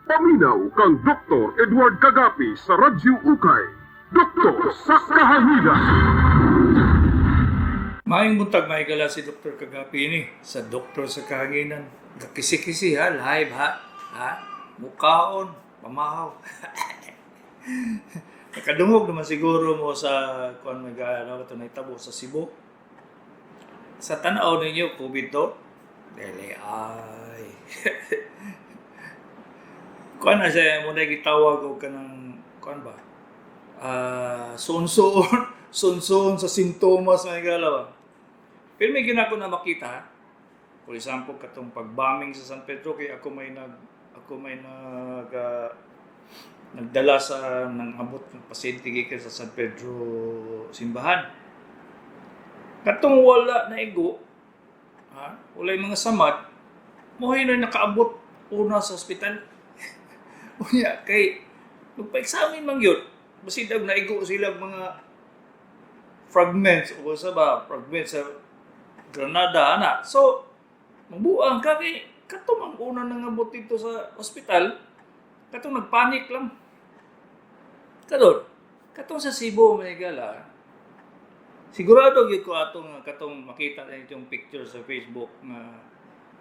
Paminaw kang Dr. Edward Kagapi sa Radyo Ukay. Doktor sa Kahanginan. Maayong buntag, mga higala, si Dr. Kagapi ini sa Doktor sa Kahanginan. Kisi-kisi ha, live ha. Ha? Mukaon, pamahaw. Nakadungog naman siguro mo sa kuan may ano ito nahitabo sa Cebu. Sa tanaw ninyo, COVID to? Dili ay. Kuan na siya mo na gitawag og kanang kuan ba? Ah, suon-suon, suon-suon sa sintomas, mga higala ba? Pero may ginako na makita. For example, katong pag-bombing sa San Pedro, kay ako may nagdala sa nang abot ng pasyente gikan sa San Pedro simbahan. Katong wala na igo, ha? Walay mga samad, mo na nakaabot una sa ospital. Unya kay magpa-examine man gyud. Basin og naigo sila mga fragments o sa ba fragments sa granada ana. So magbuang ka kay kato mang una nangabot dito sa ospital, katong nagpanik lang. Karon, katong sa Cebu, may gala. Sigurado gyud ko ato nga katong makita na yung picture sa Facebook nga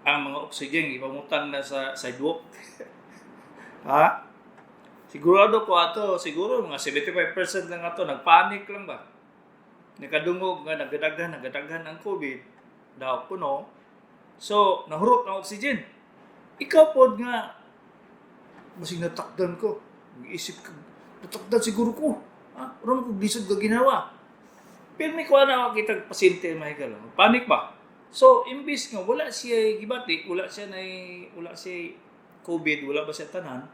ang mga oxygen ipamutang na sa sidewalk. Ha? Sigurado ko ato, siguro mga 75% lang ato nagpanik lang ba. Nakadungog nga nagadaghan, nagadaghan ang COVID daw kuno. So, nahurot ang oxygen. Ikaw pod nga basig natakdan ko. Isip ka, natakdan siguro ko. Ha? Uro mo kog lisod ka ginawa. Pero may kuha na ako kita pasyente, mga higala. Panic ba? So, imbis nga wala siya gibati, wala siya COVID, wala ba siya tanan,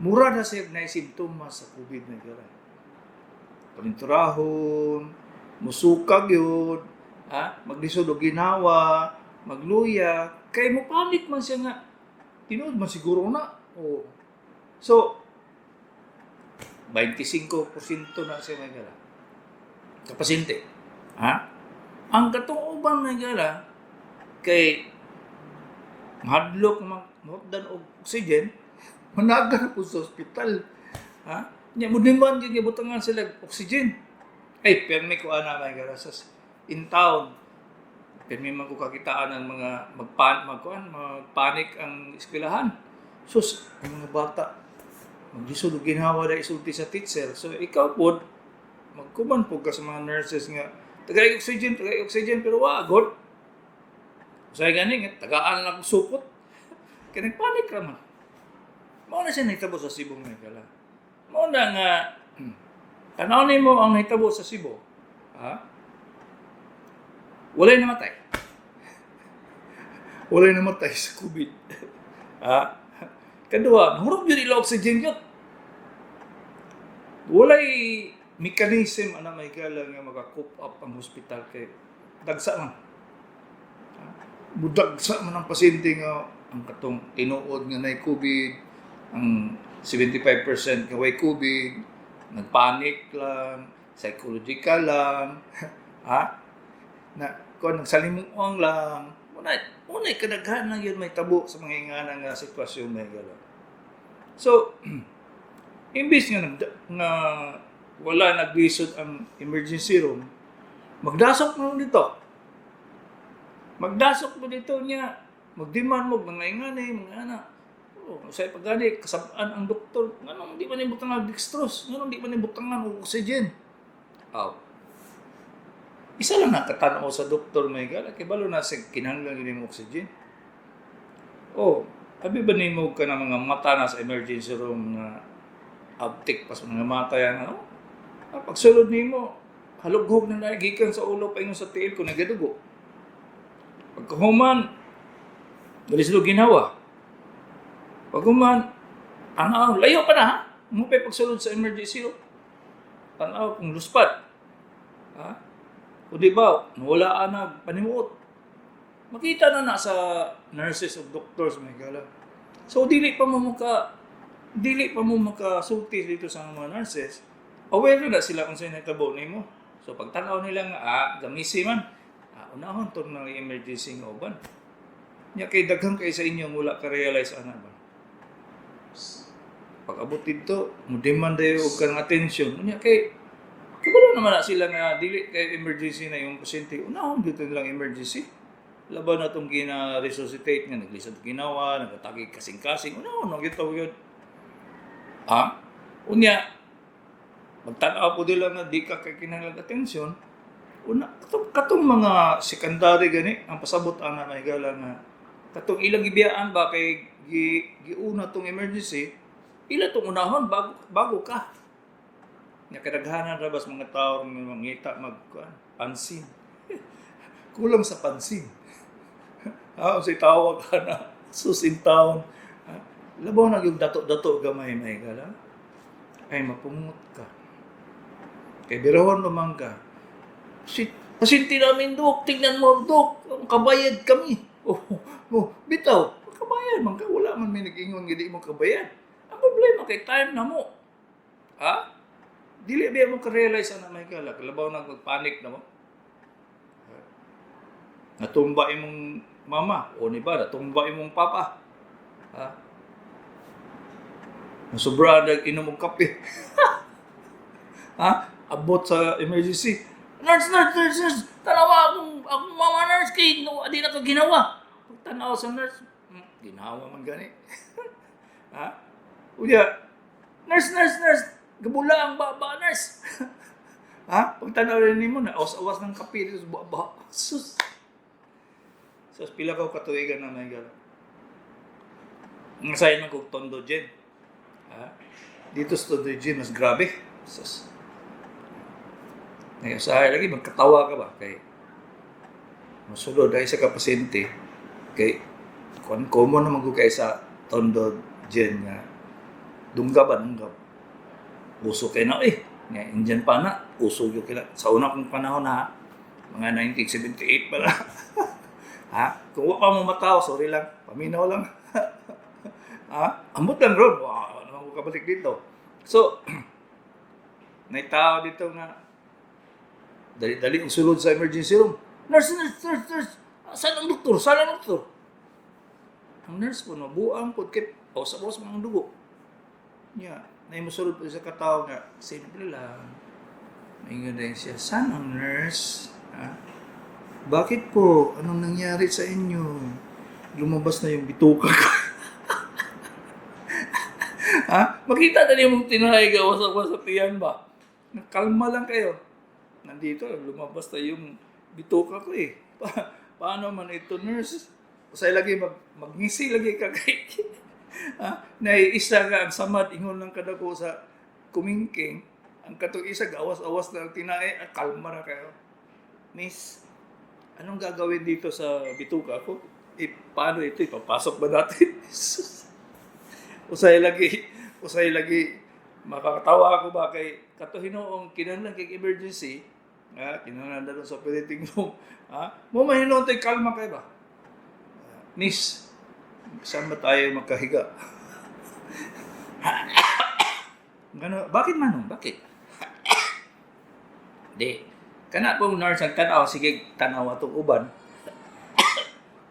mura na siya na simptomas sa COVID na higala. Kaminturahon, musukag yun, ha? Maglisod og ginawa, magluya, kay mo panic man siya nga, tinuod man siguro na. O. So, 25% na siya, mga higala. Kapasyente. Ha? Ang katong uban na gala, kay mahadlok mahutdan og oxygen, managa na po sa ospital. Ha? Nya mo demand gyud nga butangan sila og oxygen. Ay, permi ko ana, may gala, sa in town. Permi man ko kakitaan ang mga magkuan, magpanik ang eskwelahan. Sus, ang mga bata maglisod og ginhawa na isulti sa teacher. So ikaw pod magkuman po ka sa mga nurses nga tagay oxygen, tagay oxygen, pero wa god. Usay gani nga tagaan lang ako supot. Kay nagpanik ra man. Mao na siya nahitabo sa Cebu, mga kala. Mao na nga tanaw nimo ang nahitabo sa Cebu. Ha? Walay namatay. Walay namatay sa COVID. Ha? Kaduha, nahurot yun ila oxygen yun. Walay mechanism ana, may gala, nga maka-cope up ang hospital kay dagsa man. Ha? Mudagsa man ang pasyente nga ang katong tinuod nga nay COVID, ang 75% nga way COVID, nagpanic lang, psychological lang, ha? Na kuan nagsalimuang lang. Muna kadaghan na yun may tabo sa mga ingana nga sitwasyon, may gala. So, imbis nga wala naglisod ang emergency room, magdasok mo dito. Magdasok mo dito niya, magdemand mo mga ingani, mga ana. Oh, sa pagani kasab-an ang doktor, nganong di man ni butangan dextrose, nganong di man ni butangan og oxygen? Aw. Isa lang nakatanaw sa doktor, may gala, kay balo na sa kinahanglan gyud nimo oxygen. Oh, abi ba nimo ka na mga mata na sa emergency room nga abtik pa sa mga mata yan, ano? Ah, pagsulod nimo, halughog na na gikan sa ulo paingon sa tiil ko nagadugo. Pagkahuman, dali sila ginawa. Paghuman, tanaw, layo pa na ha. Mo pa pagsulod sa emergency room. Tanaw kung luspad. Ha? O di ba, nawala na panimuot. Makita na na sa nurses o doctors, may gala. So dili pa mo makasulti dito sa mga nurses. Aware na sila kung sa'yo nahitabo nimo. So pagtanaw nila nga gamisi man. Ah, unahon to ng emergency nga uban. Nya kay daghan kay sa inyo wala ka realize ana ba. Pag abot dito, mo demand dayo og kanang attention. Unya kay kabalo naman na sila nga dili kay emergency na yung pasyente. Unahon dito nilang emergency. Laban na itong gina-resuscitate nga naglisod ginawa, nagatagi kasing-kasing. Unahon na gyud yun. Ah, unya magtan-aw po nila nga di ka kay kinahanglan atensyon. Una katong mga secondary gani ang pasabot ana na higala nga katong ilang gibiyaan ba kay giuna tong emergency, ila tong unahon bago bago ka. Nga kadaghanan ra bas mga tao nga mangita mag kuan, pansin. Kulang sa pansin. Ah, unsay tawag ka na sus in town. Ah, labaw na yung dato-dato gamay may gala. Ay mapungot ka. Kay birahon naman ka. Si pasyente namin, Dok, tingnan mo, Dok, ang kabayad kami. Oh, bitaw, kabayad man ka, wala man may nag-ingon nga di mo kabayad. Ang problema kay time na mo. Ha? Dili ba mo ka-realize ana may kala, labaw na magpanic na mo. Natumba imong mama o ni ba natumba imong papa. Ha? Nasobra nag inom og kape. Ha? Abot sa emergency. "Nurse, nurse, nurse, nurse. Tanawa akong mama, nurse, kay no, di na ka ginawa." Pagtanaw sa nurse, ginawa man gani." Ha? Unya, "Nurse, nurse, nurse. Gabula ang baba, nurse." Ha? Pagtanaw rin nimo na, awas-awas ng kape dito sa baba. Sus. Sus, pila ka katuigan na may gala. Ang sayo man kog Tondo Gen. Ha? Dito sa Tondo Gen, mas grabe. Sus. Ngayon, sa lagi, magkatawa ka ba? Kay, masulod ay sa kapasyente, kay, kung common naman ko kay sa Tondo Gen nga, dunggab ba, dunggab. Uso kay na eh. Nga, Indian pa na, uso yun kay na. Sa una kong panahon na, mga 1978 pala. Ha? Kung wa pa mo mataw, sorry lang, paminaw lang. Ha? Ambot lang ron. Wow, naman ko kabalik dito. So, naitao dito nga, dali-dali ang sulod sa emergency room. "Nurse, nurse, nurse, nurse. Saan ang doktor? Saan ang doktor?" Ang nurse po, nabuang po, kay, o sa boss mga dugo. Nya, naimusulod po sa katao nga, simple lang. Maingon din siya, "Saan ang nurse? Ha? Bakit po? Anong nangyari sa inyo?" "Lumabas na yung bituka ko." Ha? Makita na yung tinahay ka, wasak-wasak tiyan ba? Kalma lang kayo. "Nandito, lumabas na yung bituka ko eh. Paano man ito, nurse?" Usay lagi, magngisi lagi ka kay. Ha? Naiisa nga ang samad, ingon lang kadako sa kumingking. Ang katong isa, gawas-awas na ang tinae, ah, kalma na kayo. "Miss, anong gagawin dito sa bituka ko? Eh, paano ito? Ipapasok ba natin?" Usay lagi, makakatawa ako ba kay kato hinuong kinahanglan kay emergency, ha, kinahanglan na sa operating room, ha, mo mahinuon tay kalma kay ba? "Miss, saan ba tayo magkahiga?" Gano, "Bakit manong? Bakit?" Di. Kana pong nurse ang tanaw, sige, tanaw atong uban.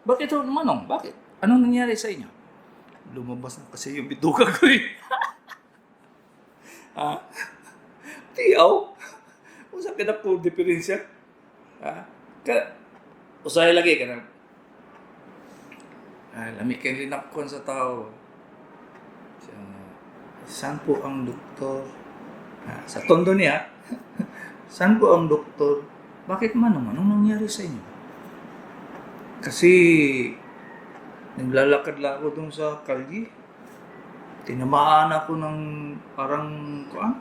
"Bakit ito, manong? Bakit? Anong nangyari sa inyo?" "Lumabas na kasi yung bituka ko eh." Ha? Tiyaw? Usa ka na po diferensya? Ha? Ka, usahay lagi ka na. Ah, lami kay linakon sa tao. Siya, "Saan po ang doktor?" Ah, sa tondo niya, "Saan po ang doktor?" "Bakit manong? Anong nangyari sa inyo?" "Kasi naglalakad lang ako dun sa kalye. Tinamaan ako ng parang kuan,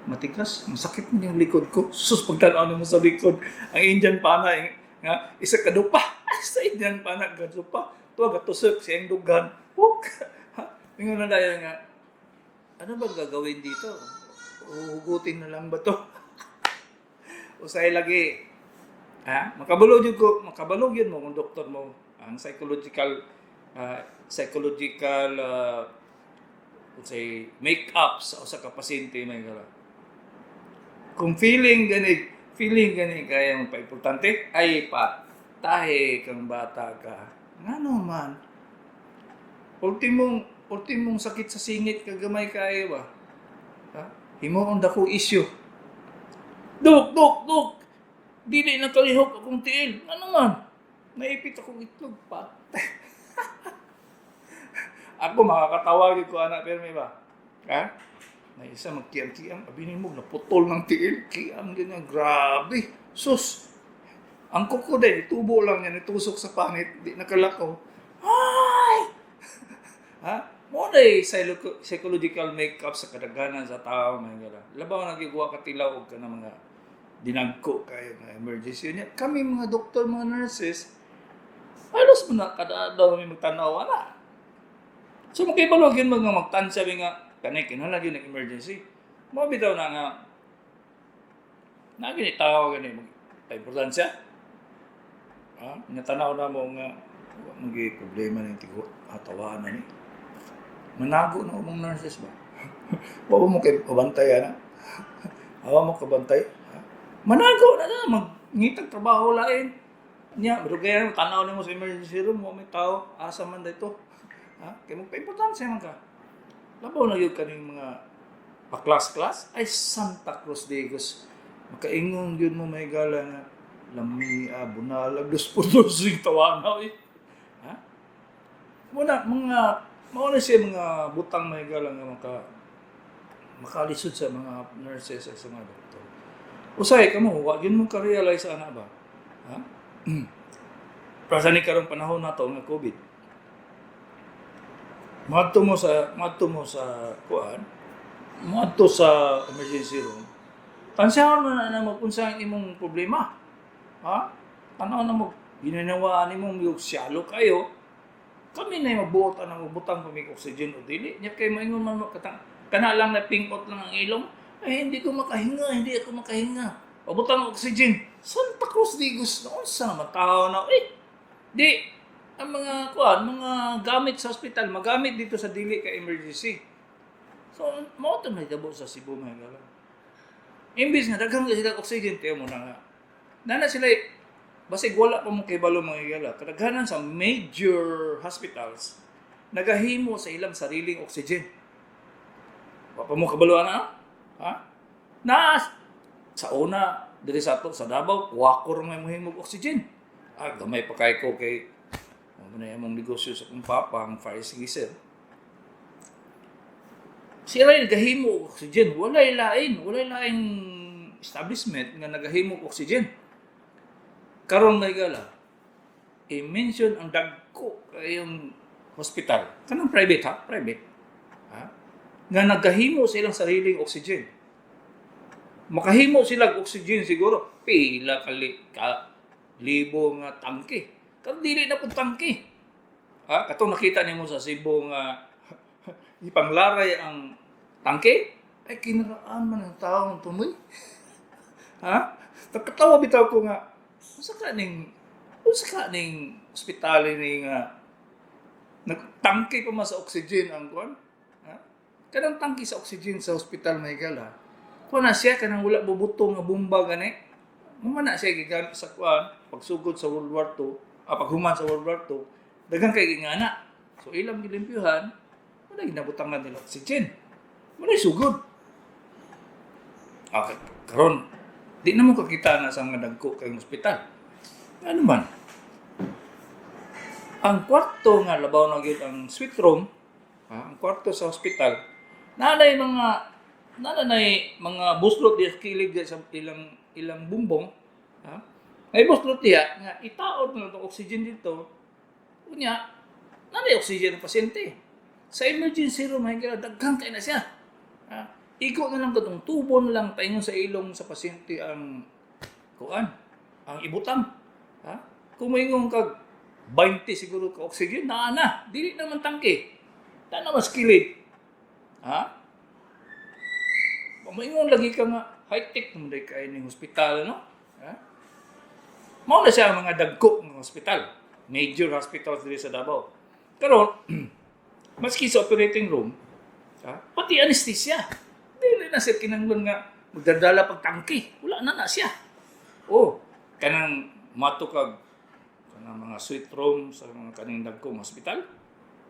matigas. Ang sakit mo yung likod ko." Sus, pagtanaw mo sa likod, ang Indian pana, eh, nga, isa ka pa. Sa Indian pana, gadupa. Tuwa, gatusok siyang dugan. Huk! Ingon na dahil nga, "Ano ba gagawin dito? Huhugutin na lang ba to?" Usay lagi, ha? Makabalo jud ko, makabalo yun mo kung doktor mo ang psychological unsay make up sa usa ka pasyente may gara. Kung feeling gani kaya mo pa importante ay patahe kang bata ka. Ngano man? Ultimong Ultimong sakit sa singit kagamay kaayo ba? Ha? Himuong dako issue. Dok, dok, dok. Dili na kalihok akong tiil. Ano man? Naipit akong itlog pa. Ako makakatawag ko anak pero may ba? Ha? May isa magkiyang-kiyang, abinin mo, naputol ng tiil, kiyang ganyan, grabe. Sus! Ang kuko din, tubo lang yan, itusok sa pangit, di nakalakaw. Ay! Ha? Mo na psychological makeup sa kadaghanan sa tao mga gala. Labaw na giguwa ka tilaw og kana mga dinagko kayo nga emergency niya. Kami mga doktor, mga nurses, halos mo na kada adlaw may magtanaw ana. So makibalo gyud mga magtansya mi nga kani kinahanglan gyud ng emergency. Mao bitaw na nga na gini tao gani mag importansya. Ha? Natanaw na mo nga wa magi problema ning tigo atawaan na ni. Manago na umong nurses ba? Wa mo kay pabantay ana. Awa mo kabantay. Ha? Manago na na magngitag trabaho lain. Nya, madugayan mo tanaw nimo sa emergency room, wa may tao, asa man dito. Ha? Kay mo importansya man ka. Labaw na gyud kaning mga pa-class-class ay Santa Cruz de Digos. Makaingon gyud mo may gala nga lami bunalag dos por dos yung tawana eh. Ha? Muna mga mao na siya mga butang may gala nga makalisod sa mga nurses at sa mga doktor. Usay kamo wa gyud mo ka-realize ana ba? Ha? Para sa ni karong panahon nato nga COVID. Moadto mo sa kuan, moadto sa emergency room. Tansyahan mo na na mo kung ang imong problema. Ha? Tanaw na mo ginanawaan nimo yung shallow kayo. Kami na yung magbuot ang magbutang pa may oxygen o dili. Nya kay maingon man mo katang kana lang na pingot lang ang ilong. Ay, hindi ko makahinga, hindi ako makahinga. Pabutang og oxygen. Santa Cruz Digos noon sa mataw na eh. Di ang mga kuan, mga gamit sa ospital magamit dito sa dili ka emergency. So, mao to nahitabo sa Cebu mga gala. Imbis nga daghan sila oxygen, tiyo mo na nga. Nana sila basig wala pa mo kibalo mga gala. Kadaghanan sa major hospitals nagahimo sa ilang sariling oxygen. Wa pa mo kabalo ana? Ha? Na sa una diri sa ato sa Davao, wako ra may mohimog oxygen. Ah, gamay pa kay ko kay mo na imong negosyo sa akong papa ang fire extinguisher. Sila yung nagahimo og oxygen. Walay lain establishment nga nagahimo og oxygen. Karon may gala, i-mention ang dagko kayong hospital. Kanang private ha, private. Ha? Nga nagahimo sa ilang sariling oxygen. Makahimo sila og oxygen siguro pila ka libo nga tangke. Karon dili na pud tangke. Ha? Katong nakita nimo sa Cebu nga ipanglaray ang tangke, ay kinaraan man ang tao ang tumoy. Ha? Nakatawa bitaw ko nga unsa ka ning ospital ni nga nagtangke pa man sa oxygen ang kuan? Ha? Kanang tangke sa oxygen sa ospital may gala. Kuan na siya kanang wala bubuto nga bomba gani. Mo man na siya gigamit sa kuan pagsugod sa World War II, paghuman sa World War II, daghan kay gingana. So ilang gilimpyuhan, wala ginabutangan nila oxygen. Wala sugod. Okay, karon di na mo kakita na sa mga dagko kay ospital. Ano man? Ang kwarto nga labaw na gyud ang suite room, ha, ang kwarto sa ospital, naanay mga buslot diya sa kilid diya sa ilang ilang bumbong, ha? May buslot diya nga itaod na itong oxygen dito. Unya, naanay oxygen ang pasyente. Sa emergency room, ay daghan kay na siya. Ha? Igo na lang katong tubo na lang paingon sa ilong sa pasyente ang kuan, ang ibutang. Ha? Kung moingon kag 20 siguro ka oxygen, naa na. Dili naman tangke. Ta na mas kilid. Ha? Moingon lagi ka nga high-tech naman day kay ning hospital, no? Ha? Mao na siya ang mga dagko ng hospital. Major hospitals diri sa Davao. Karon, maski sa operating room, ha? Pati anesthesia. Dili na siya kinahanglan nga magdadala pag tangke. Wala na na siya. Oh, kanang mato kag kanang mga suite room sa mga kaning dagkong hospital.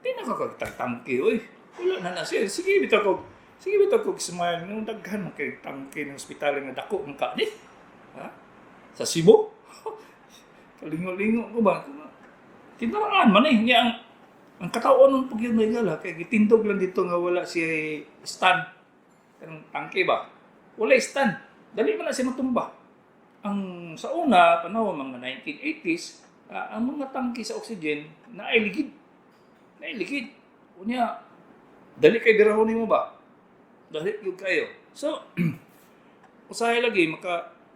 Di na kakagtangtangki, oy. Wala na na siya. Sige bitaw ko smile. Nung daghan man kay tangke ng ospital nga dako ang ka ni. Ha? Sa Cebu? Kalingo-lingo ko ba? Tinaraan man eh. Niya ang katawon ng pag yun may gala, kay gitindog lang dito nga wala si stand. Kanang tangke ba? Wala stand. Dali man na siya matumba. Ang sa una, panahon mga 1980s, ang mga tangke sa oxygen na ay ligid. Na ay ligid. Unya, dali kay birahon nimo ba? Dali gyud kayo. So, usahay lagi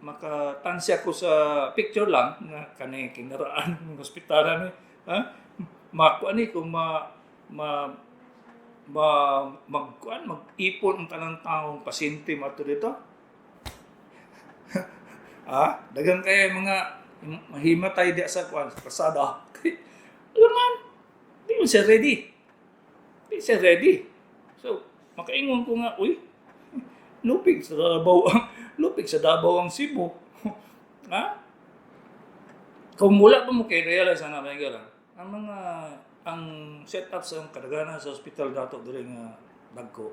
makatansya ko sa picture lang nga kani kinaraan ng ospital ni, ha, makuan ni kung ma ma ma magkuan mag-ipon ang tanang taong pasyente mato dito. Ah, daghan kay mga mahimatay di sa kuan sa kasada. Alangan, di man siya ready, di siya ready. So makaingon ko nga, uy, lupig sa Davao ang Cebu, ha? Kung wala pa mo kay realize na may gala ang mga ang setup sa kadaghanan sa ospital dato diri nga dagko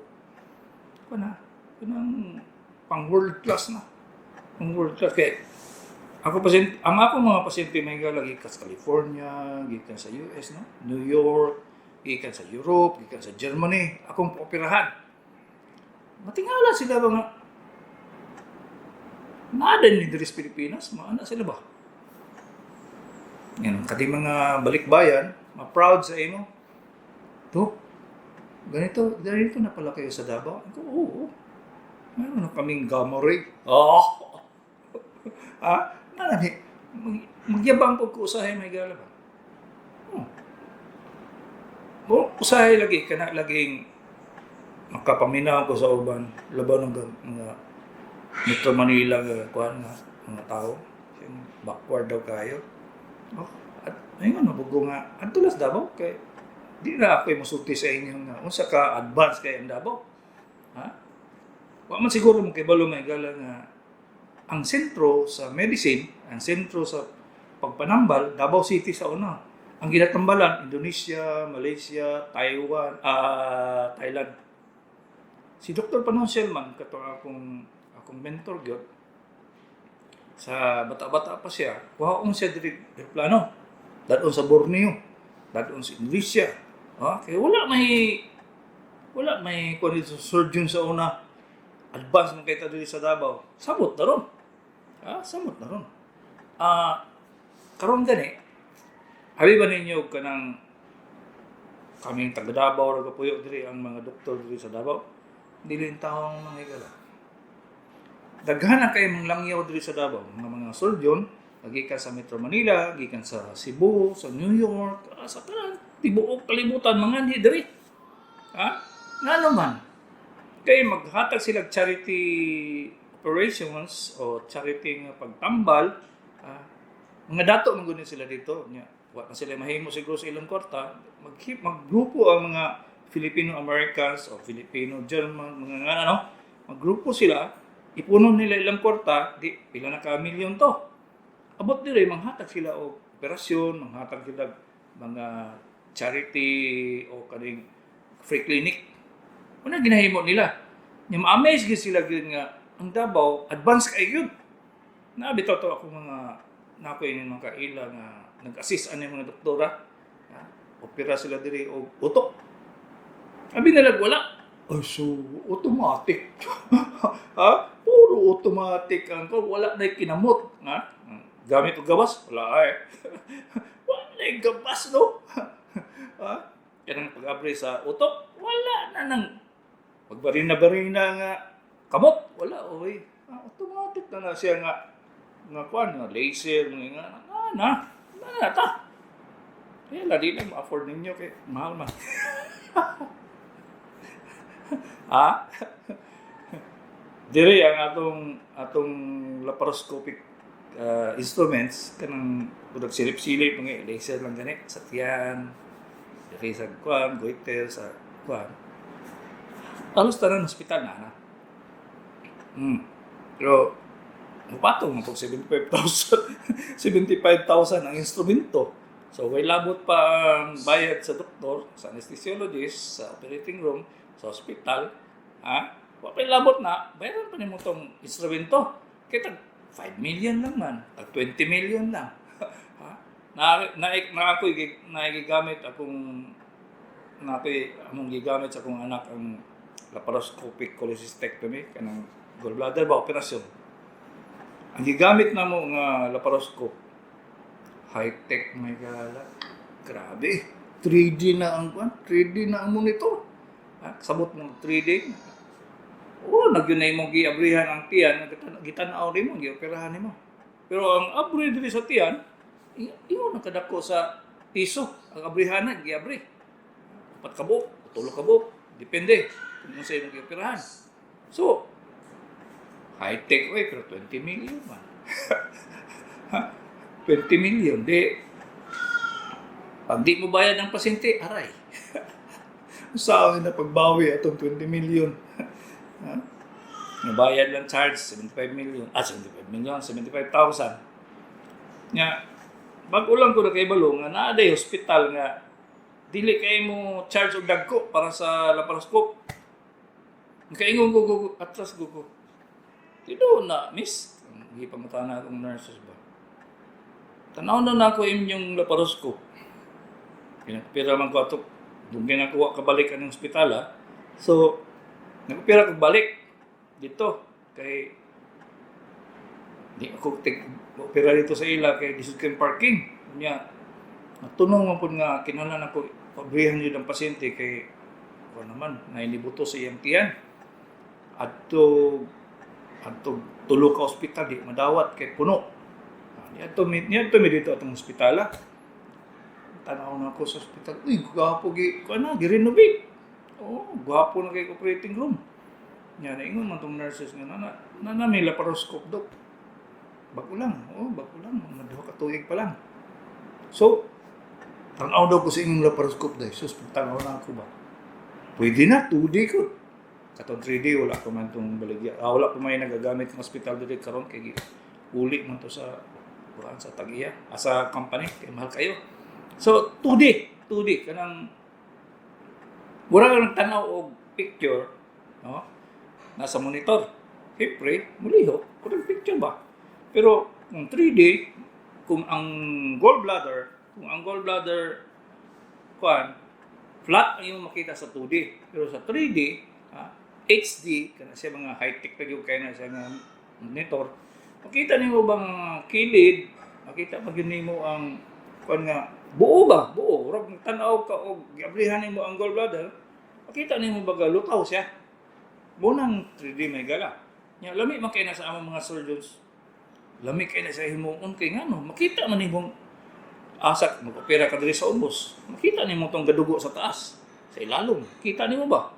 kana kanang pang world class na, pang world class. Kay ako pasyente, ang ako mga pasyente may gala gikan sa California, gikan sa US, no, New York, gikan sa Europe, gikan sa Germany akong operahan. Matingala sila ba nga naa ni diri sa Pilipinas, maana sila ba? Yan, kati mga balikbayan, ma-proud sa imo. To, ganito, ganito na pala kayo sa Davao. Ako, oo. Mayroon na kaming gamma ray. Oh! Ah, nani, magyabang po ko usahay may gala ba? Oh. Bo, usahay lagi, kana laging makapaminaw ko sa uban, labaw ng mga Metro Manila nga kuan nga mga tao. Backward daw kayo. Oh, at ayun nga nabugo nga adto las Davao kay di na ako musulti sa inyo nga unsa ka advance kay ang Davao. Ha? Wa man siguro mo kibalo may gala nga ang sentro sa medicine, ang sentro sa pagpanambal, Davao City sa una. Ang ginatambalan, Indonesia, Malaysia, Taiwan, Thailand. Si Dr. Panon Shelman, kato akong akong mentor gyud, sa bata-bata pa siya, kuhaon siya diri plano. Dadon sa Borneo, dadon sa Indonesia. Ah, kay wala may kuan dito surgeon sa una. Advance man kay ta diri sa Davao. Samot na ron. Ah, samot na ron. Ah, karon gani, abi ba ninyo kanang kaming taga Davao ra gapuyo diri, ang mga doktor diri sa Davao? Dili in taong mga higala. Daghan na kay mga langyaw diri sa Davao, mga mga surgeon, gikan sa Metro Manila, gikan sa Cebu, sa New York, sa tanan tibuok kalibutan mga ni diri. Ha? Ngano man? Kay maghatag sila charity operations o charity nga pagtambal, mga dato man gud sila dito nya. Wa na sila mahimo siguro sa ilang kwarta, maggrupo ang mga Filipino Americans o Filipino German, mga nga ano, maggrupo sila, ipunon nila ilang kwarta, di pila na ka milyon to. Abot diri manghatag sila og operasyon, manghatag sila mga charity o kaning free clinic. Una ginahimo nila. Nya ma-amaze gyud sila gyud nga ang Davao advance kay gyud. Na bitaw to ako mga nako ini mga kaila nga nag-assist ani mga doktora. Ha? Opera sila diri og utok. Abi nila wala. Ay, so automatic. Ha? Puro automatic ang ko, wala na kinamot, ha? Gamit og gawas, wala ay. Wala na gabas, no? Ha? Kanang pag-abri sa utok, wala na nang magbarina-barina nga kamot, wala oy. Ah, automatic na na siya nga nga kuan nga laser mga nga na na na, na ta. Kaya la di na ma-afford ninyo kay mahal man. Ha? Diri ang atong atong laparoscopic instruments kanang kudag silip-silip mga laser lang gani sa tiyan, diri sa kuan, goiter sa kuan. Halos tanan hospital na na. Pero mupatong mo pag 75,000 75,000 ang instrumento. So, way labot pa ang bayad sa doktor, sa anesthesiologist, sa operating room, sa hospital, ha? Wa pa'y labot na, bayaran pa nimo tong instrumento. Kaya tag 5 million lang man, tag 20 million lang. Ha? Na na na ako nagigamit akong na ako'y among gigamit sa akong anak ang laparoscopic cholecystectomy, kanang gallbladder ba operasyon. Ang gigamit namo nga laparoscope, high-tech, may gala. Grabe. 3D na ang kwan, 3D na ang monitor. Ha? Sabot ng 3D. Oh, nagyun na imong giabrihan ang tiyan, gitan-aw nimo, gioperahan nimo. Pero ang abri diri sa tiyan, ingon ang kadako sa piso. Ang abrihan na, giabri. 4 ka buok, 3 ka buok, depende kung unsa imong gioperahan. So, high-tech way, pero 20 million man. 20 million, di. Pag di mo bayad ang pasyente, aray. Sa akin na pagbawi atong 20 million. Ha? Nabayad lang charge, 75 million. Ah, 75 million, 75,000. Nga, bago lang ko na kay balo nga naa day hospital nga dili kay mo charge og dagko para sa laparoscope. Kaingon ko, ko atras ko ko. Dito na, miss. Gipangutana akong nurses ba. Tanaw na nako inyong laparoscope. Pinagpira man ko ato. Dugay na kuha kabalik ang ospital, ha. So, nagpira ko balik dito kay di ako tig opera dito sa ila kay lisod kay parking. Nya natunong man pud nga kinahanglan ako pabrihan yun ang pasyente kay kuan naman nainibuto sa iyang tiyan. Adto adto tulo ka ospital di madawat kay puno. Ah, niadto mi dito atong ospitala. Tanaw na ako sa ospital. Uy, gwapo gi kuan na gi-renovate. Oh, gwapo na kay operating room. Nya naingon man tong nurses nga na na, na may laparoscope, dok. Bago lang. Oh, bago lang. Mga 2 ka tuig pa lang. So, tanaw daw ko sa inyong laparoscope dahil. Sus, tanaw na ako ba? Pwede na, 2D ko. Katong 3D, wala ko man itong baligya. Ah, wala ko may nagagamit ng hospital dito karon kay uli man to sa kuan sa tag-iya, ah, sa company, kay mahal kayo. So, 2D, 2D kanang mura ka tanaw og picture, no? Nasa monitor. Siyempre, mulihok, kung picture ba? Pero kung 3D, kung ang gallbladder kuan flat ang iyong makita sa 2D. Pero sa 3D, ah, HD, kana siya mga high-tech na gyud kay na siya nga monitor, makita nimo bang kilid, makita pa gyud nimo ang kuan nga buo ba? Buo. Rog tan-aw ka og giabrihan nimo ang gallbladder, makita nimo ba lutaw siya. Mo nang 3D may gala. Nya lami man kay na sa among mga surgeons. Lami kay na sa himuon kay ngano, makita man nimong asa mag-opera ka diri sa ubos. Makita nimo tong gadugo sa taas, sa ilalom. Kita nimo ba?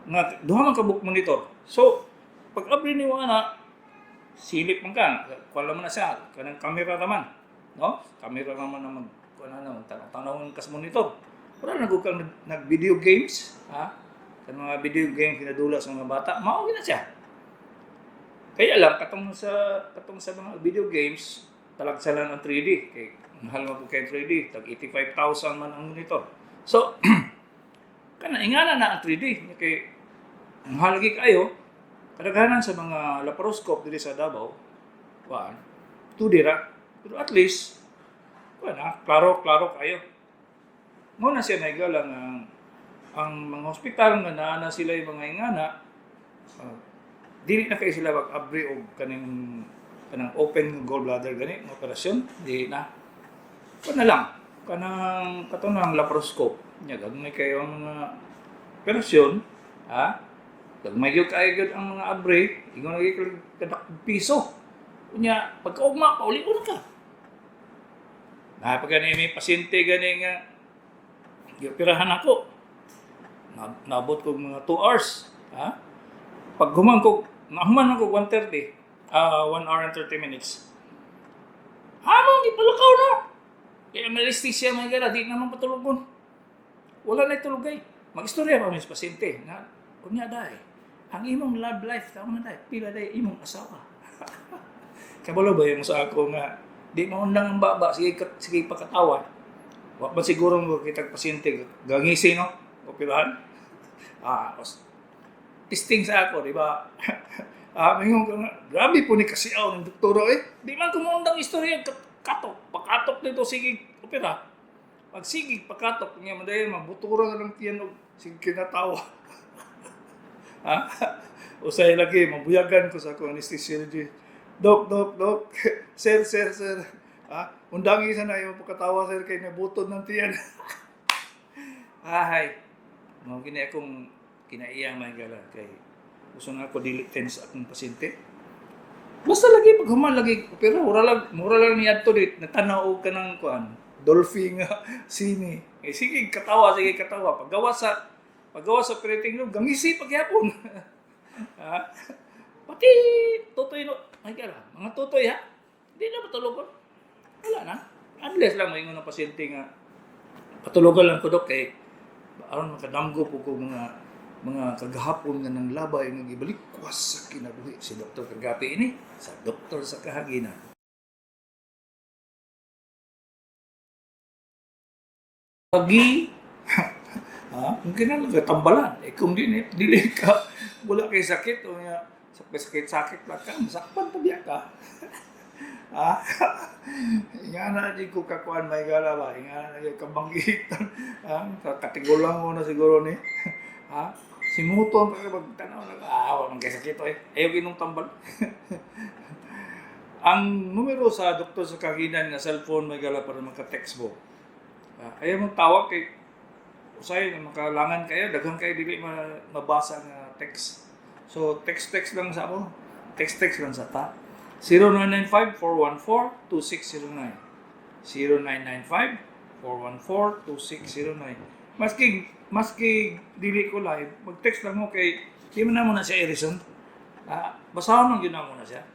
Nga duha man ka buok monitor. So, pag abri nimo ana, silip man ka, kuan man na siya, kanang kamera naman, no? Kamera naman na mag kuan na tanaw-tanawon ka sa monitor. Wala na gud kang nag video games, ha? Kanang mga video games kinadula sa mga bata, mao gyud na siya. Kaya lang katong sa mga video games, talagsa lang ang 3D kay mahal man pud kay 3D, tag 85,000 man ang monitor. So kana ingana na ang 3D kay mahal lagi kayo. Kadaghanan sa mga laparoscope diri sa Davao, kuan 2D ra. Pero at least kuan na, klaro klaro kayo. Mo na siya nahigala nga ang mga hospital nga naa na sila yung mga ingana, dili na kay sila mag-abri og kaning kanang open gallbladder gani nga operasyon, di na. Kuan na lang kanang kato nang laparoscope nya, gagmay kayo ang mga operasyon, ha, gagmay gyud kayo gyud ang mga abri, ingon lagi kadak piso. Unya pagkaugma paulion ka na pag gani may pasyente gani nga gioperahan ako na, naabot ko mga 2 hours, ha. Pag human ko, nahuman ako 1:30, ah, 1 hour and 30 minutes, hamong gipalakaw na kaya may anesthesia mga gala, di naman patulugon, wala na tulogay. Magistorya pa mi sa pasyente nga kunya, "Day, ang imong love life tama na, day, pila day imong asawa?" Kabalo ba yung sa ako nga di mo undang ang baba, sige sige pakatawa. Wa man siguro mo kitag pasyente gangisi, no? Operahan. Testing sa ako, di ba? Mingon ko nga, grabe po ni kasiaw ng doktora eh. Di man kumuundang istorya, katok, pakatok nito, sige, opera. Pag sige, pakatok, niya madayon, mabutura na lang tiyan, og sige kinatawa. Ha? Usay lagi, mabuyagan ko sa akong anesthesiology. Dok, dok, dok, sir, sir, sir. Ha? Undangi sa na yung pagkatawa, sir, kay nabutod ng tiyan. Ahay. Mao gini akong kinaiyang mga gala kay gusto nga ako dili tense akong pasyente. Basta lagi pag human lagi pero mura lang ni adto dit natanaw og kanang kuan dolphin nga sine. Eh, sige katawa, sige katawa. Paggawa sa operating room gangisi pagyapon. Ha? Pati tutoy no, ay kala, mga tutoy ha. Di na matulugon. Wala na. Unless lang maingon ng pasyente nga patulogan lang ko, dok, kay aron makadamgo po ko mga kagahapon nga nang labay nga gibalikwas sa kinabuhi si Dr. Kagapi ini sa Doktor sa Kahaginan. Pagi ha, mungkin na lang tambalan. Eh kung di dili ka wala kay sakit o nga sakit sakit lang ka, masakpan pa biya ka. Ha? Nga na di ko kakuan may gala ba? Nga na di kabanggitan. Ha? Katigulang mo na siguro ni. Ha? Simuton pa ka magtanaw na wala man kay sakit eh. Ayaw ginong tambal. Ang numero sa Doktor sa Kaginan nga cellphone may gala para maka-text mo. Ayaw mong tawag kay usay nga makalangan kayo, daghan kayo dili mabasa nga text. So text text lang sa ako. Text text lang sa ta. 0995-414-2609. 0995-414-2609. Maski dili ko live, mag-text lang mo kay di man na mo na siya i-reason. Basahon lang yun na mo na siya.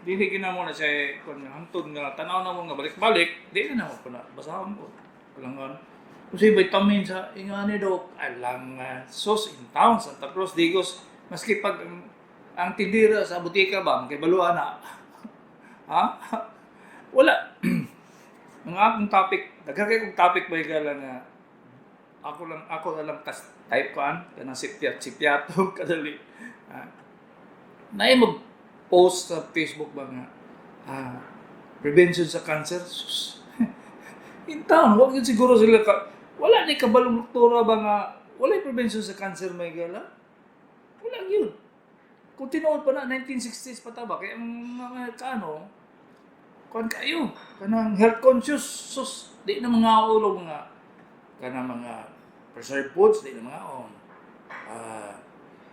Dili gina mo na siya kung hangtod nga tanaw na mo nga balik-balik, di na mo na basahon ko. Alangan. Kasi vitamin sa ingani dok, alang sos in town, Santa Cruz, Digos, maski pag ang tindira sa butika ba, kay baluan na. Ha? Wala. Ang akong topic, daghan kay kong topic ba higala nga ako na lang tas type ko an kanang sipyat sipyatong kadali. Ha? Naay mag post sa Facebook ba nga prevention sa cancer. Sus. In town, wag yun siguro sila ka, wala ni kabalong doktora ba nga wala prevention sa cancer may gala. Wala yun. Kung tinuod pa na 1960s pa ta ba kay ang mga kaano kuan kayo kanang health conscious, sus, di na mga ulo mga kanang mga preserved foods, di na mga on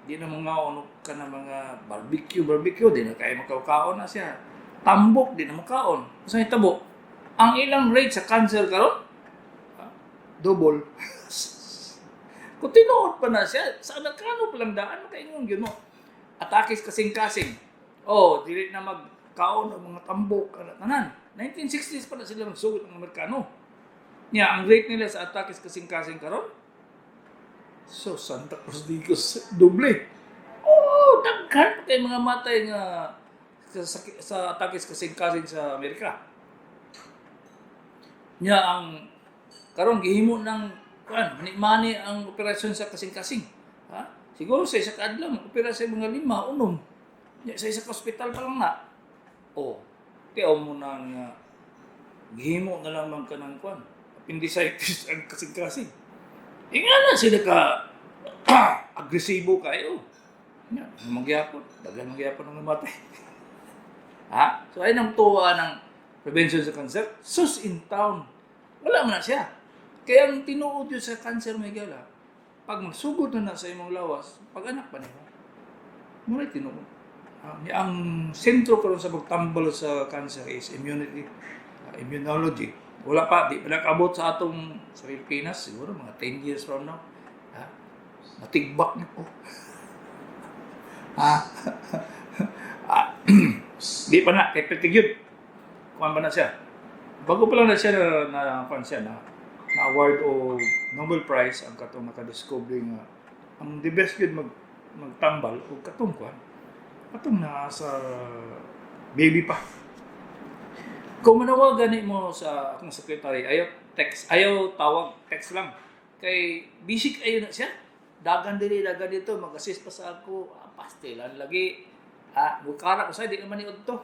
di na mga ono kanang mga barbecue barbecue, di na kayo makaukaon na siya, tambok di na makaon sa hitabo. Ang ilang rate sa cancer karon double. Kung tinuod pa na siya sa Amerikano pa lang daan makaingon gyud mo atakis kasing-kasing. Oh, dili na magkaon og mga tambok ana tanan. 1960s pa na sila magsugod ang Amerikano. Nya ang rate nila sa atakis kasing-kasing karon, so Santa Cruz Digos doble. Oh, daghan pa kay mga matay nga sa atakis kasing-kasing sa Amerika. Nya ang karon gihimo ng kuan, mani-mani ang operasyon sa kasing-kasing. Ha? Siguro sa isa ka adlaw opera sa mga 5, 6. Nya sa isa ka ospital pa lang na. Oh, tiaw mo na nga gihimo na lang man kanang kuan. Appendicitis ang kasing-kasing. Inga na sila ka agresibo kayo. Nya, magyapon, daghan magyapon ang namatay. Ha? So ay nang tuwa ng prevention sa cancer, sus in town. Wala man na siya. Kaya ang tinuod yun sa cancer may gala, pag magsugod na na sa imong lawas, pag anak pa nimo, mura tinuod. Ang sentro karon sa pagtambal sa cancer is immunity, immunology. Wala pa, di pa nakabot sa atong sa Pilipinas, siguro mga 10 years from now. Ha? Matigbak na po. Ha? Di pa na, kay Petig yun. Kuan pa na siya. Bago pa lang na siya na kuan siya na, na award o Nobel Prize ang katong nakadiscover nga ang the best yun magtambal o katong kuan. Katong nasa baby pa. Kung manawagan mo sa akong secretary, ayaw text. Ayaw tawag, text lang. Kay busy kayo na siya. Dagan diri, dagan dito, mag-assist pa sa ako. Ah, pastilan lagi. Ah, mukara ko sa di naman ni to.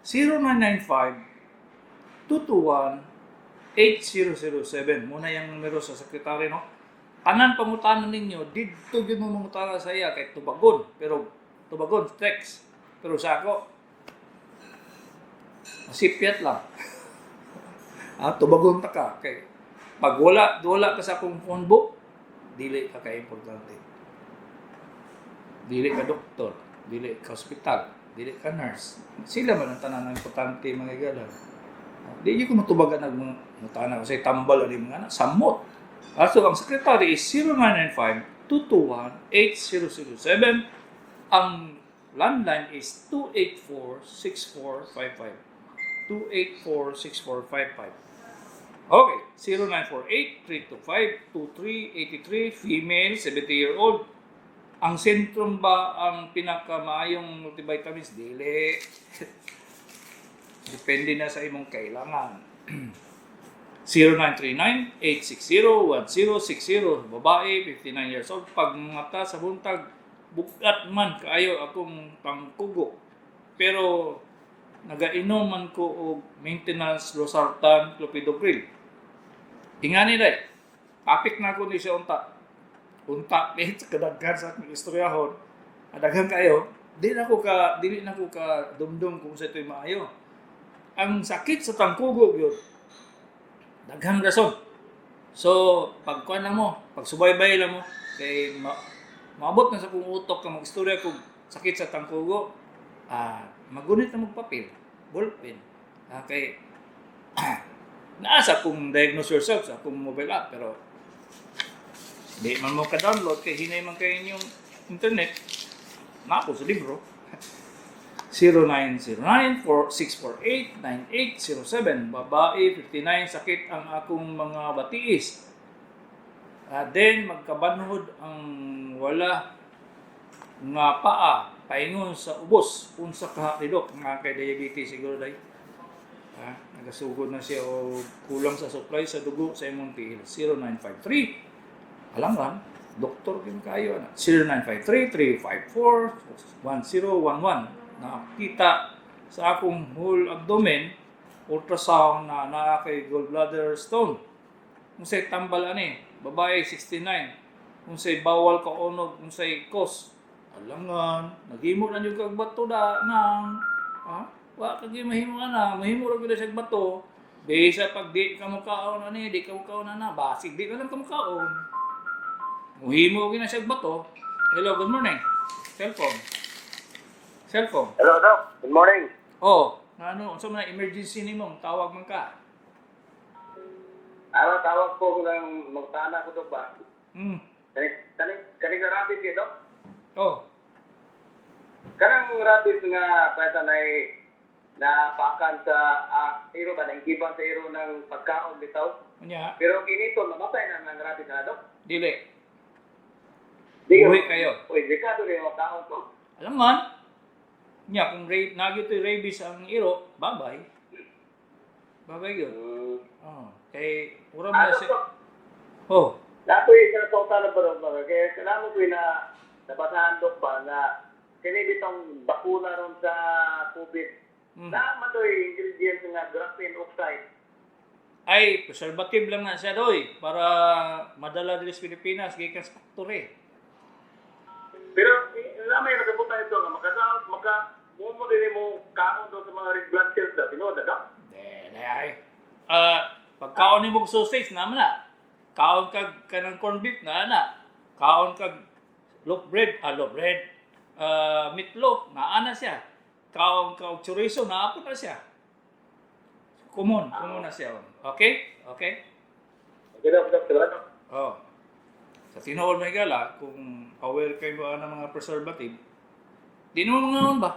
0995 221 8007. Muna yung numero sa sekretary, no? Tanan pangutana ninyo, didto gyud mo mangutana sa iya kay tubagon, pero tubagon text. Pero sa ako, masipyat lang. Ah, tubagon ta ka kay pag wala wala ka sa akong phone book, dili ka kay importante. Dili ka doktor, dili ka ospital, dili ka nurse. Sila man ang tanan ng importante, mga higala. Di ko matubagan ang mga mutana kasi tambal ani mga anak, samot. Ah, so ang secretary is 0995 221 8007. Ang landline is 284-6455. 284-6455. Okay, 0948-325-2383, female, 70-year-old. Ang Centrum ba ang pinakamaayong multivitamins? Dili. Depende na sa imong kailangan. 0939-860-1060. Babae, 59 years old. Pag mata sa buntag, bugat man kaayo akong tangkugo. Pero nagainom man ko og maintenance losartan, clopidogrel. Ingani day. Topic na ko ni siya unta. Unta ni kadaghan sa akong istoryahon. Daghan kayo. Di na ko ka dumdum kung sa ito'y maayo. Ang sakit sa tangkugo yun, daghang rason. So, pagkuan lang mo, pagsubaybay lang mo, kay maabot na sa kong utok ka mag-istorya kung sakit sa tangkugo, ah, magunit na magpapil, ballpen. Ah, kay naa sa akong diagnose yourself sa akong mobile app, pero di man mo ka-download kay hinay man kayo inyong internet na ako sa libro. 0909-648-9807. Babae, 59, sakit ang akong mga batiis. Ah, then, magkabanhod ang wala nga paa, paingon sa ubos, unsa ka ridok, nga kay diabetes siguro day. Ah, nagasugod na siya o kulang sa supply sa dugo sa imong tiil. 0953, alam lang, doktor kin kayo ana. 0953-354-1011. Nakita sa akong whole abdomen ultrasound na naa kay gallbladder stone. Unsay tambal ani? Babae, 69. Unsay bawal kaonog, unsay cause? Alangan, naghimo na gyud kag bato da nang ha? Wa ka gyud mahimo ana, mahimo ra gyud siya bato. Bisa pag di ka mo kaon ani, di ka mo kaon ana, basig di ka lang ka mo kaon. Muhimo gyud na siya bato. Hello, good morning. Cellphone. Cellphone. Hello, Doc. Good morning. Oh, na ano, unsa man ang emergency nimo, tawag man ka. Ano, tawag ko ng magtana ko, Doc, ba? Kani, kani, kani nga rabbit eh, Doc. Oh. Kanang rabbit nga pwede na napakan sa iro ba, nainggiban sa iro ng pagkaon bitaw. Unya, Pero kinito, mamatay na ng rabbit na, Doc. Dili. Di Buhi kayo. Uy, delikado rin ang kaon ko. Alam man, nya kung nagyo to'y rabies ang iro, babay. Babay yun. Oh, kay pura mo Ano na siya. to? Oh, Nakoy sa natong ba ba? Kaya salamat ko na nabasahan, Doc, ba na kini bitong bakuna ron sa COVID. Na man to'y ingredients nga graphene oxide. Ay, preservative lang na siya doy para madala diri sa Pilipinas gikan sa factory. Pero na may nakabutan ito nga maka mo mo din mo kaon do sa mga red blood cells da tinuod na, Doc. De, ay. Ah, pagkaon nimo og sausage naman na. Kaon kag kanang corned beef na na. Kaon kag loaf bread, loaf bread, meatloaf, naa na siya. Kaon ka og chorizo, naa po na siya. Common, common na siya. Okay? Okay? Okay, Doc, Doc, salamat, Doc. Oh. Sa tinuod may gala, kung aware kayo ba ng mga preservative, di naman mga ba?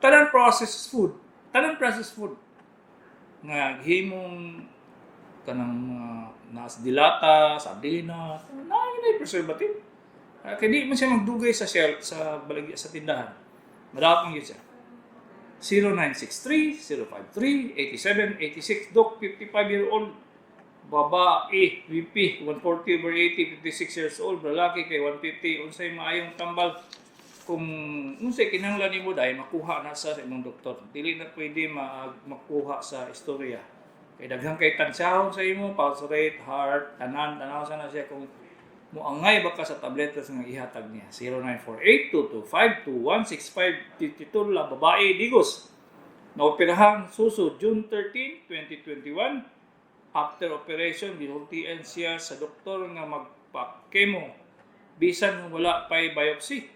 Tanan processed food. Tanan processed food. Nga himong kanang mga nas dilata, sardina, na yun ay preservative. Ah, kaya di man siya magdugay sa shelf, sa balagya, sa tindahan. Madapang yun siya. 0963-053-8786. Doc, 55-year-old babae, BP 140/80, 56 years old, lalaki kay 150, unsay maayong tambal? Kung unsay kinahanglan nimo dahil makuha na sa imong doktor. Dili na pwede makuha sa istorya. Kay daghan kay tansyahon sa imo, pulse rate, heart, tanan, tanaw sana siya kung muangay ba ka sa tabletas nga ihatag niya. 0948-225-2165, 52 la babae, Digos. Naoperahan suso June 13, 2021. After operation, gisultian siya sa doktor nga magpa-chemo bisan wala pa'y biopsy.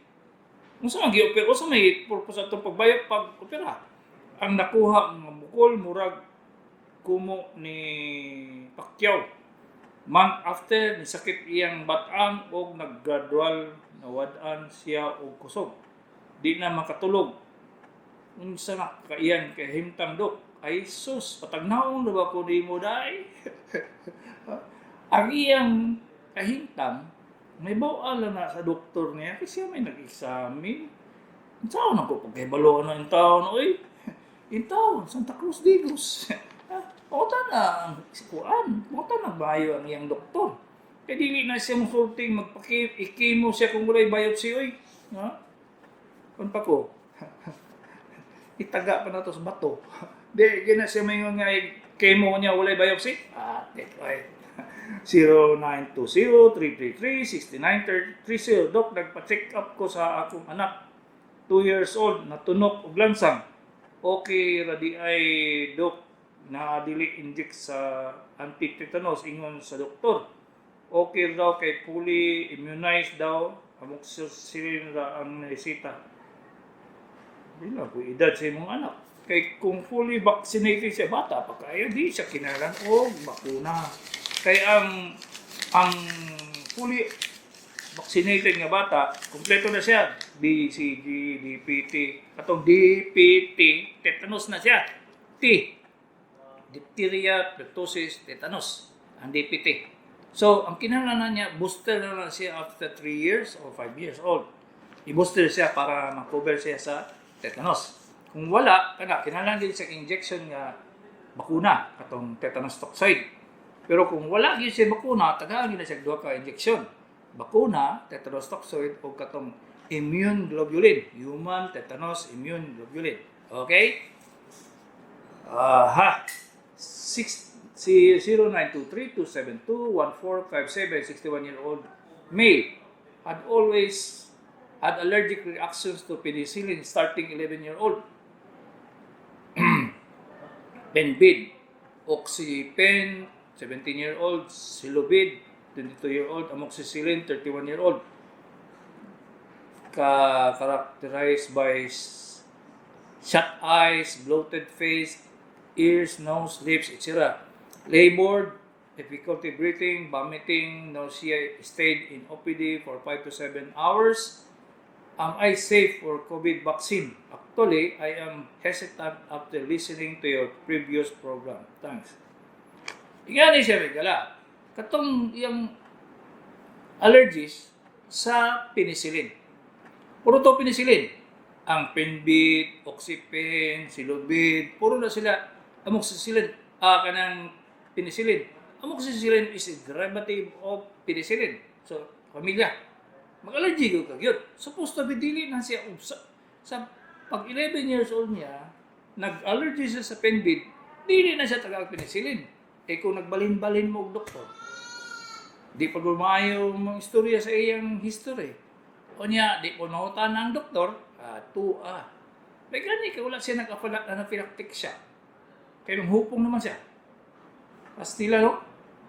Unsa man gi-opera? Unsa may purpose atong pagbayop pag-opera? Ang nakuha nga bukol murag kumo ni Pacquiao. Month after, nisakit iyang batang og naggradual nawad-an siya og kusog. Di na makatulog. Unsa na kaiyan kahimtang, Dok? Ay sus, patagnaon na ba ko nimo day? Ang iyang kahimtang, may bawala na sa doktor niya kasi siya may nag-examine. Taon ako pagkahibalo na in taon, oy. In taon, Santa Cruz Digos. Pauta na ang kuan, pauta na bayo ang iyang doktor. Kaya dili na siya musulting magpaki-chemo siya kung walay biopsy, oy. Ha? Kun pa ko. Itaga pa na to sa bato. Di, gina siya may nga chemo niya walay biopsy. Ah, that's right. 0920-333-6930. Dok, nagpa-check up ko sa akong anak. 2 years old, natunok og lansang. Okay ra di ay, Dok, na dili inject sa anti-tetanus ingon sa doktor. Okay daw kay fully immunized daw, amoxicillin ra ang resita. Di ko edad sa imong anak. Kay kung fully vaccinated siya, bata pa kayo, di siya kinahanglan og bakuna. Kay ang fully vaccinated nga bata, kompleto na siya. B, C, G, D, P, T. Katong D, P, T, tetanus na siya. T, diphtheria, pertussis, tetanus, ang DPT. So, ang kinahanglan na niya, booster na lang siya after 3 years or 5 years old. I-booster siya para ma-cover siya sa tetanus. Kung wala, kana kinahanglan din siya injection nga bakuna, katong tetanus toxoid. Pero kung wala gyud siya bakuna, tagaan gyud na siya duha ka injection. Bakuna, tetanus toxoid o katong immune globulin, human tetanus immune globulin. Okay? Aha. 6 si 0923-272-1457, 61-year-old male, had always had allergic reactions to penicillin starting 11-year-old. Penbid, Oxypen, 17-year-old, Silobid, 22-year-old, Amoxicillin, 31-year-old. Ka characterized by shut eyes, bloated face, ears, nose, lips, etc. Labored, difficulty breathing, vomiting, nausea, stayed in OPD for 5 to 7 hours. Am I safe for COVID vaccine? Actually, I am hesitant after listening to your previous program. Thanks. Ingani siya gala. Katong iyang allergies sa penicillin. Puro to penicillin. Ang Penbid, Oxypen, Silobid, puro na sila amoxicillin, kanang penicillin. Amoxicillin is a derivative of penicillin. So, pamilya. Mag-allergy ko kagyod. Supposed to be dili na siya sa pag 11 years old niya, nag-allergy siya sa Penbid, dili na siya taga penicillin. Eh kung nagbalhin-balhin mo og doktor, di pa maayo mga istorya sa iyang history. O niya, di po nahutan ang doktor, tuwa. May gani kay wala siya nag-anaphylactic siya. Kaya nung hupong naman siya. Pastila, no?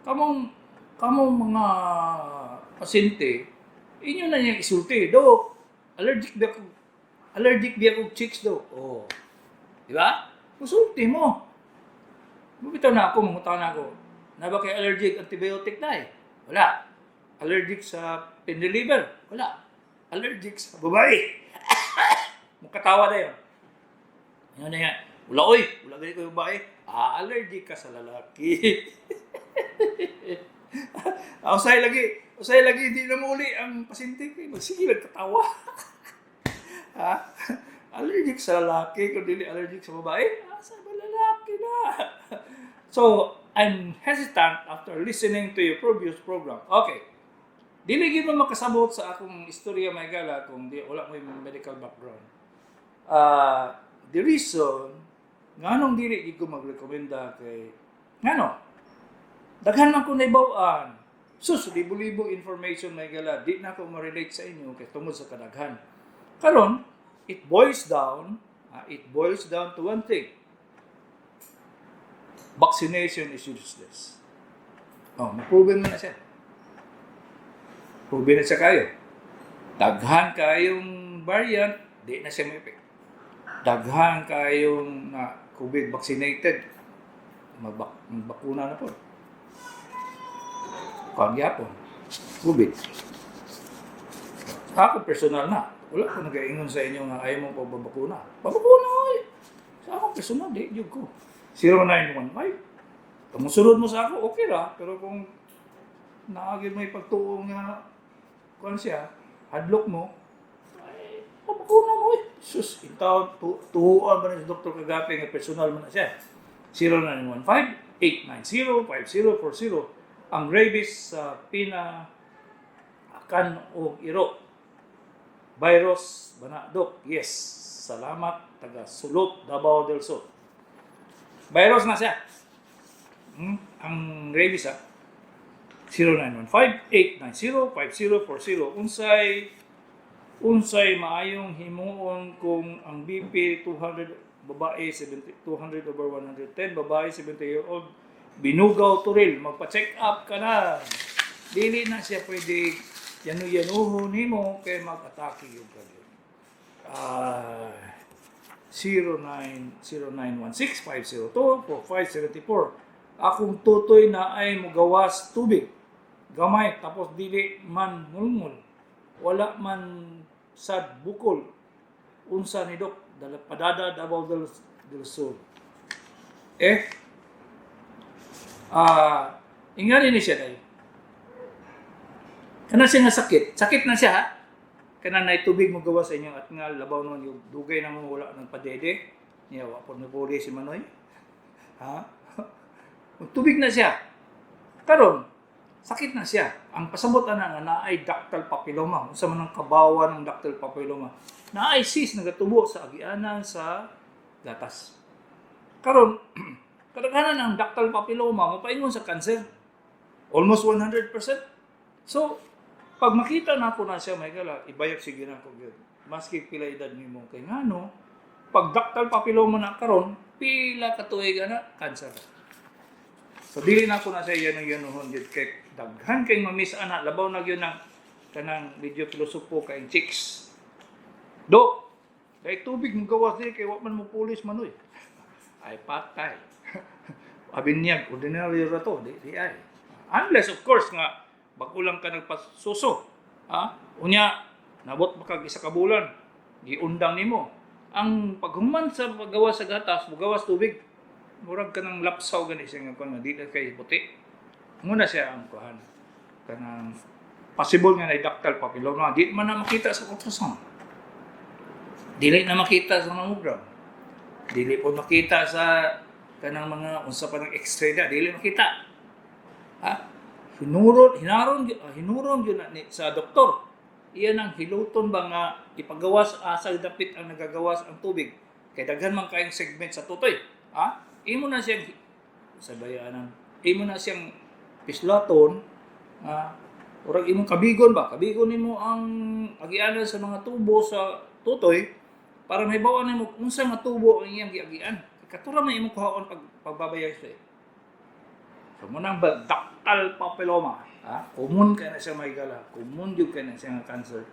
Kamong mga pasyente, inyo na niyang isulti. "Dok, allergic ba ako chicks, Dok?" Oh. Di ba? Musulti mo. Bitaw na ako, mangutan na ako. Na ba kay allergic antibiotic na eh? Wala. Allergic sa pain reliever? Wala. Allergic sa babae? Mukatawa na yun. Yun na yan. "Wala oy, wala gani ko yung babae." Ah, allergic ka sa lalaki. Ah, usay lagi, di na muli ang pasyente. Kay magsige lang katawa. Ha? Allergic sa lalaki kung dili allergic sa babae? Asa ba lalaki na? So, I'm hesitant after listening to your previous program. Okay. Dili gyud mo makasabot sa akong istorya, mga higala, kung di wala mo yung medical background. The reason nganong dili gyud ko magrekomenda kay ngano daghan man ko naibaw-an. Sus, libo-libo information, mga higala, di na ako ma-relate sa inyo kay tungod sa kadaghan. Karon, it boils down to one thing. Vaccination is useless. Oh, ma-proven mo na siya. Proven na siya kayo. Daghan kayong variant, di na siya may effect. Daghan kayong na COVID vaccinated, magbakuna na po. Kuan gyapon. COVID. Ako personal na, wala ko nagaingon sa inyo nga ayaw mo pagbabakuna. Pabakuna oy. Sa ako personal, di jud ko. 0915. Kung musunod mo sa ako, okay ra. Pero kung naagid may pagtuo nga kuan siya, hadlok mo, ay, pabakuna mo eh. Sus, intaw, tuhuan ba ni si Dr. Kagape nga personal mo na siya. 0915-890-5040. Ang rabies sa pina akan og iro. Virus ba na, Dok? Yes. Salamat, taga Sulop, Davao del Sur. Virus na siya. Ang rabies ah. 0915-890-5040. Unsay maayong himuon kung ang BP 200, babae 70, 200 over 110, babae 70-year-old, binugaw turil? Magpa-check up ka na. Dili na siya pwede yanu-yanuhon nimo kay mag-atake yung kayo. 0916-502-4574. Akong tutoy na ay mugawas tubig gamay, tapos dili man ngulngul, wala man sad bukol. Unsa ni, Dok? Dala Padada, Davao del Sur. Eh, ingani ni siya dahil kana siya nga sakit, sakit na siya ha, kana na tubig mo gawa sa inyong at nga labaw nun yung dugay na mo wala ng padede niya, wa po nipuri si Manoy ha. Tubig na siya karon, sakit na siya. Ang pasabot ana nga naay ductal papilloma. Unsa man ang kabawan ng ductal papilloma? Naay cyst nagatubo sa agianan sa gatas. Karon, kadaghanan ang ductal papilloma mopaingon sa cancer. Almost 100%. So, pag makita na ako na siya, may gala, i-biopsy gyud ako gyud. Maski pila edad nimo, kay ngano, pag ductal papilloma na karon, pila ka tuig ana, cancer. So dili na ako na siya yan ang yanuhon gyud kay daghan kay mamiss ana, labaw na gyud ng kanang medyo pilosopo kay chicks. Do, kay tubig mo gawas dili kay wa man mo pulis manoy. Ay, patay. Abinyag, ordinary ra to, di ay. Unless of course nga bag-o lang ka nagpasuso. Ha? Unya, nabot pa kag isa ka bulan, giundang nimo. Ang paghuman sa paggawas sa gatas, mugawas tubig. Murag ka ng lapsaw gani siya nga kuan, di na kay puti. Muna siya ang kuan. Kanang possible nga na ductal papilloma. Di man na makita sa ultrasound. Dili na makita sa mammogram. Dili po makita sa kanang mga unsa pa ng x-ray na, dili makita. Ha? Hinuron, hinaron, hinuron yun na ni, sa doktor. Iyan ang hiluton ba nga ipagawas asa dapit ang nagagawas ang tubig. Kay daghan man kayong segment sa tutoy. Ha? Imo na siyang sa bayanan. Imo na siyang pislaton nga urag imong kabigon ba? Kabigon nimo ang agianan sa mga tubo sa tutoy para mahibaw nimo unsa nga tubo ang iyang giagian. Katura man imong kuhaon pag pagbabayay sa. So mo nang ductal papilloma, ha? Common kay na siya, may gala. Common jud kay na siya nga cancer.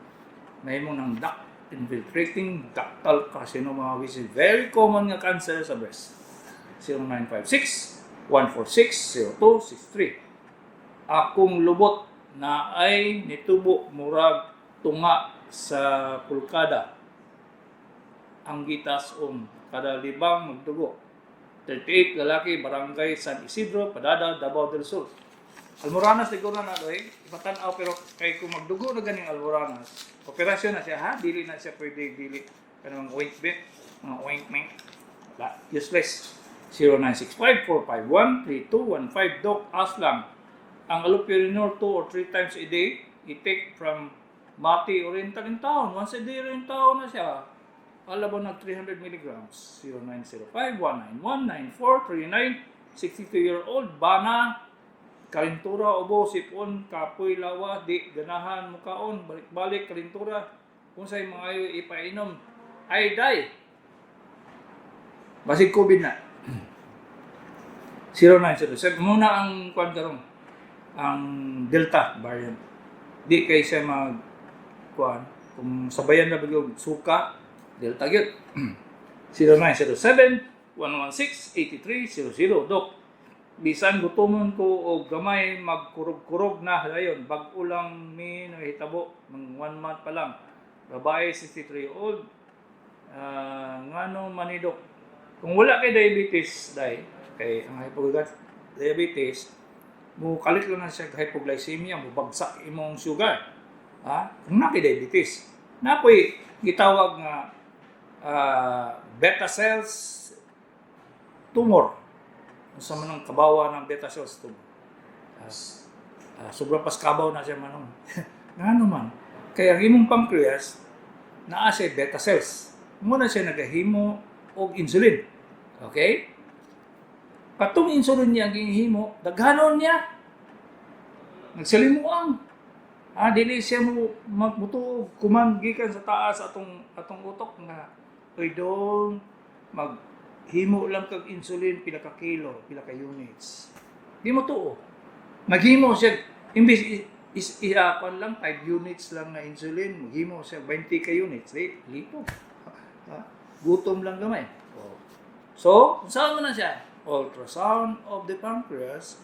Mahimo ng duct infiltrating ductal carcinoma, which is very common nga cancer sa breast. 0956 146 0263. Akong lubot na ay nitubo murag tunga sa pulkada ang gitas om kada libang magdugo. 38, lalaki, Barangay San Isidro, Padada, Davao del Sur. Almoranas siguro na doy, ipatan-aw, pero kay kung magdugo na ganing almoranas, operasyon na siya ha, dili na siya pwede dili. Kanang ointment, mga ointment. Wala, useless. 0965-451-3215. Doc Aslam. Ang allopurinol 2 or 3 times a day, i-take from Mati Oriental in town. Once a day rin taon na siya. Alam mo nag 300 milligrams. 0905-191-9439. 62-year-old, bana, kalintura, ubo, sipon, kapoy, lawa, di, ganahan, mukaon, balik-balik, kalintura. Kung sa'y mga ayo ipainom, ay day. Basig COVID na. 0907. Muna ang kuan karon, ang Delta variant. Di kay siya mag kuan kung sabayan na bigog suka, Delta gyud. 0907 116 8300. Dok, bisan gutomon ko og gamay, magkurog-kurog na dayon. Bag-o lang mi nahitabo, mga one month pa lang. Babae, 63 old. Ngano man ni, Dok? Kung wala kay diabetes dai, kay ang hypoglycemic diabetes mo kalit lang na siya hypoglycemia, mo bagsak imong sugar. Ha, kung na kay diabetes, napoy gitawag nga beta cells tumor. Unsa man ang kabawa ng beta cells tumor? Sobra pas kabaw na siya manong. Ngano man? Kaya ang imong pancreas naa siya beta cells. Muna siya nagahimo og insulin. Okay? Katong insulin niya ang gihimo, daghanon niya. Nagsalimuang. Dili siya mo magbuto kuman gikan sa taas atong atong utok nga, "Oy dong, maghimo lang kag insulin pila ka kilo, pila ka units." Di mo tuo. Maghimo siya imbis is kuan lang 5 units lang na insulin, maghimo siya 20 ka units, di lipo. Ha? Gutom lang gamay. Oh. So, saan mo na siya? Ultrasound of the pancreas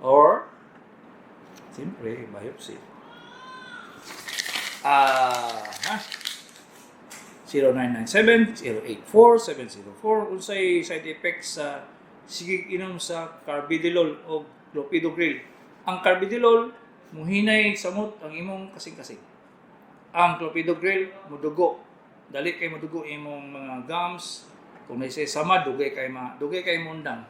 or siyempre biopsy. Ha? 0997-084-704. Unsay side effects sa sige inom sa carvedilol o clopidogrel? Ang carvedilol, muhinay samot ang imong kasing-kasing. Ang clopidogrel, mudugo. Dali kay mudugo imong mga gums. Kung naay sama, dugay kay mundang.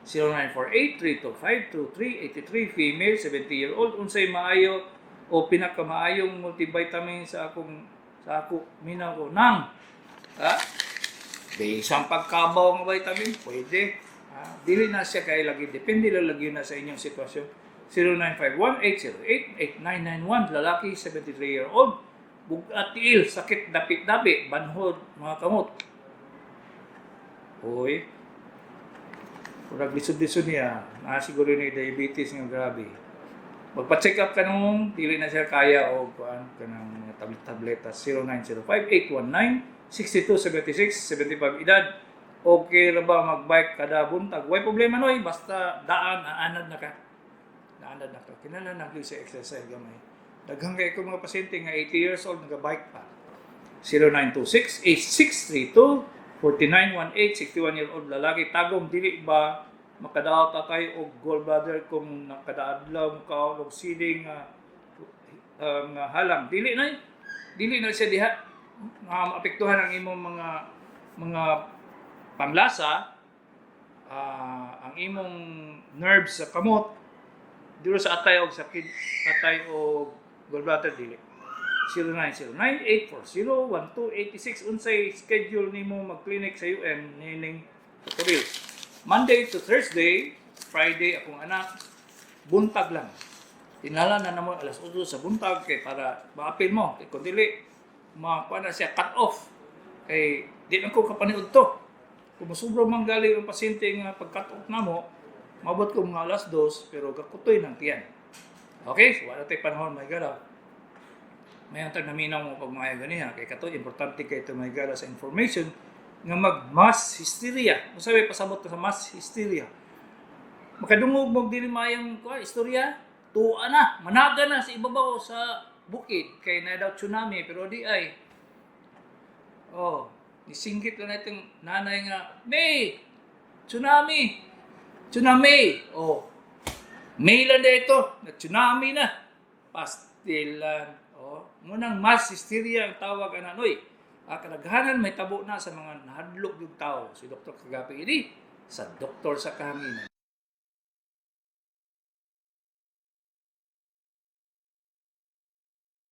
0948-325-2383, female, 70-year-old. Unsay maayo o pinakamaayong multivitamin sa akong sa ako minaw ko nang, ha, isang pagkabaw nga vitamin pwede, ha? Dili na siya kay lagi, depende lang lagi na sa inyong sitwasyon. 0951-808-8991, lalaki, 73-year-old, bugat tiil, sakit dapit-dapi, banhod mga kamot. Uy, murag lisod-lisod niya na siguro ni diabetes nga grabe. Magpa-check up ka nung dili na siya kaya o kuan kanang mga tablet-tableta. 0905 819 6276, 75 edad. Okay ra ba magbike kada buntag? Way problema noy, basta daan aanad na ka. Naanad na ka. Kinahanglan na gyud sa exercise gamay. Daghan kay ko mga pasyente nga 80 years old naga-bike pa. 0926 8632 4918, 61-year-old lalaki, Tagum. Dili ba makadaot atay og gallbladder kung nakadaadlaw ka og siling nga halang? Dili na, dili na siya diha nga maapektuhan ang imong mga panglasa, ang imong nerves sa kamot dito sa atay og sakit, atay og gallbladder, dili. 0909-840-1286. Unsay schedule nimo mag-clinic sa UM, Nining Tutorial? Monday to Thursday, Friday akong anak, buntag lang. Tinala na namo alas 8 sa buntag kay para maapil mo. Kay kung dili, makuha na siya cut off. Kay di lang ko kapaniud to. Kung musubra man gali ang pasyente nga pag cut off namo, mabot ko mga alas 2, pero gakutoy ng tiyan. Okay, so wala tayo panahon may gala. May antag naminaw mo pag mga ganiha kay kato importante kay ito may gala sa information nga mag mass hysteria. Unsa may pasabot ka sa mass hysteria? Makadungog mo dili maayong kuan istorya, tuwa na, managa na sa ibabaw sa bukid kay na daw tsunami, pero di ay. Oh, nisinggit lang na itong nanay nga, "May! Tsunami! Tsunami!" Oh, May lang na ito, na tsunami na. Pastilan. Oh, munang mass hysteria ang tawag ana noy. Kadaghanan mahitabo na sa mga nahadlok yung tao. Si Dr. Kagapi ini sa Doktor sa Kahanginan.